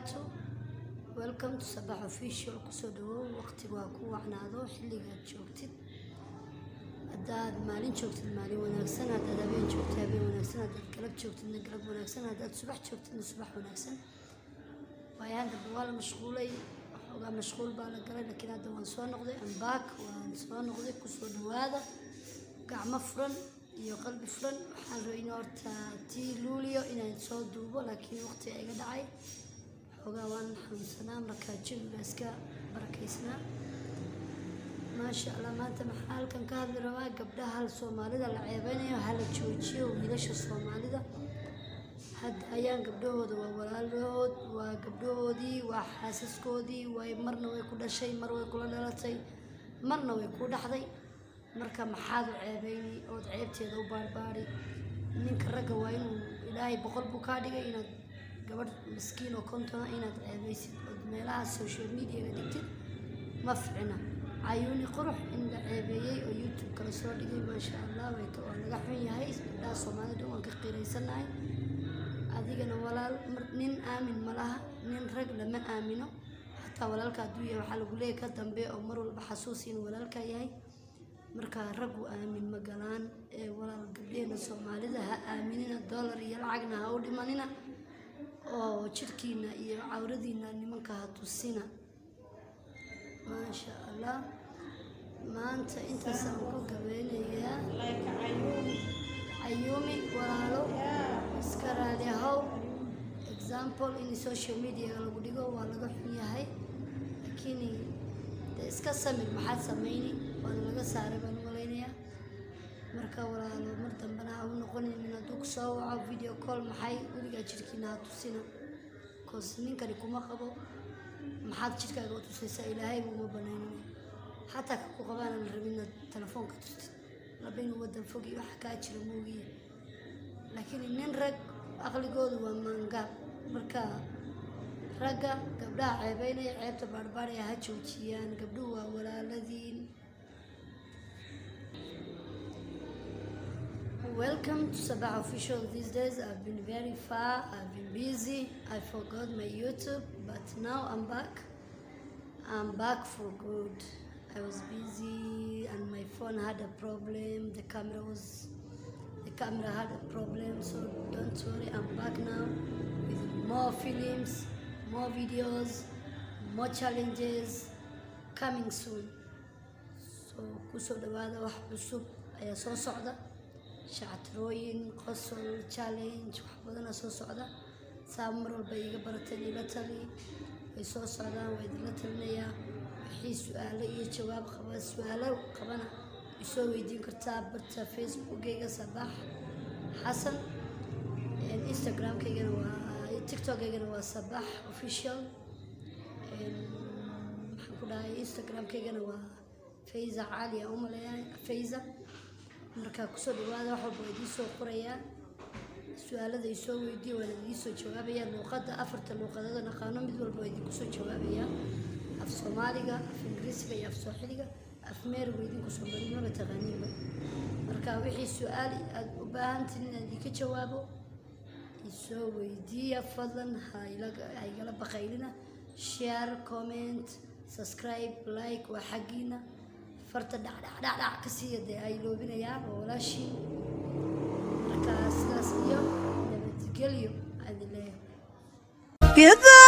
Wabarakaatu. Welcome to Sabax Official. Kusoo dhawow. Waqtigu waa ku wacnaado xilligaad joogtid. Haddaad maalin joogtid, maalin wanaagsan. Haddaad habeen joogtid, habeen wanaagsan. Haddaad galab joogtidna, galab wanaagsan. Haddaad subax joogtidna, subax wanaagsan. Waayahan dambe waa la mashquulay, waxoogaa mashquul baa la galay, laakiin hadda waan soo noqday. I'm back, waan soo noqday. Kusoo dhawaada gacmo furan iyo qalbi furan. Waxaan rabay in horta tii luulio inaan soo duubo, laakiin waqtiga iga dhacay. Xoogaa waan xanuunsanaa, markaa jawiga iska barakaysnaa. Maasha Allah, maanta maxaa halkan ka hadli rabaa? Gabdhaha Soomaalida la ceebeynayo hala joojiyo. Wiilasha Soomaalida hadda ayaan gabdhahooda, waa walaalahood, waa gabdhahoodii, waa xaasaskoodii. Way marna way ku dhashay, mar way kula dhalatay, marna way ku dhaxday. Marka maxaad u ceebeyni ood ceebteeda u baarbaari? Ninka ragga waa inuu Ilaahay 100 buu kaa dhigay. Inaad gabadh miskiin oo 50 inaad ceebeysid ood meelaha social mediaga dhigtid ma ficna. Cayuuni Qurux in la ceebeeyey oo YouTube kala soo dhigay, maasha Allah, way ka waa laga xun yahay. Gabdhaha Soomaalida dhan waan ka qiiraysanahay. Adigana walaal, nin aamin ma laha. Nin rag lama aamino. Xataa walaalka hadduu yahay, waxaa lagu leeyahay ka dambe oo mar walba xasuusi inuu walaalka yahay. Marka raggu aamin ma galaan. Ee walaal, gabdheena Soomaalida ha aaminina, dollar iyo lacagna ha u dhimanina, oo jidhkiina iyo cawradiina nimanka ha tusina. Maasha Allah, maanta intaasaan ku gabeynayaa. Like Cayuumi. Cayuumi, walaalo, iska raali ahow. Example, in social media lagu dhigo waa laga xun yahay, laakiin dee iska samir. Maxaad sameyni? Waana laga saaray baan u malaynayaa. Marka walaalo, mar dambena ha u noqonin hadduu kusoo waco video call. Maxay weligaa jidhkiina ha tusina, 'cause ninkani kuma qabo. Maxaad jidhkaaga u tusaysaa? Ilaahay buuma banaynin. Xataa ka ku qabaana la rabin inaad telefoonka tustid laba inuu wadan fog iyo waxa kaa jira moogiye. Laakiin nin rag aqligoodu waa maangaab. Marka ragga gabdhaha ceebeynaya, ceebta baarbaaraya, ha joojiyaan. Gabdhuhu waa walaaladiin. Welcome to Sabah Official. These days I've been very far, I've been busy, I forgot my YouTube, but now I'm back. I'm back for good. I was busy and my phone had a problem. The camera had a problem, so don't worry, I'm back now with more films, more videos, more challenges coming soon. So kusoo dhawaada, wax cusub ayaa soo socda. Shactirooyin, qosol, challenge, wax badana soo socda. Saa mar walba iiga barateen, ila tali way soo socdaan, waa idinla talinayaa. Wixii su-aalo iyo jawaab qaba, su-aalo qabana, isoo weydiin kartaa barta Facebookgayga, Sabax Xasan. Instagramkaygana waa, TikTokgaygana waa Sabax Official. Maxaan ku dhahay, Instagramkaygana waa Fayza Cali aan u maleeyaa, Fayza. Marka kusoo dhawaada, wax walba waa idiin soo qorayaa. Su-aalada isoo weydiiya waan idiin soo jawaabaya. Luuqadda, afarta luuqadood aan aqaano, mid walba waa idinku soo jawaabaya: af Soomaaliga, af Ingiriisiga iyo af Sooxiliga. Af Meerigu idinku Soomaali maba taqaaniinba. Marka wixii su-aal aad u baahantiin inaan idinka jawaabo, isoo weydiiya fadlan. Ha igala baqaylina. Share, comment, subscribe, like waa xaggiina. Farta dhac dhac dhac dhac ka siiya dee, ay loobinayaa waa walaashiin. Marka sidaas iyo nabadgelyo aan idin leeyahay. Goodbye.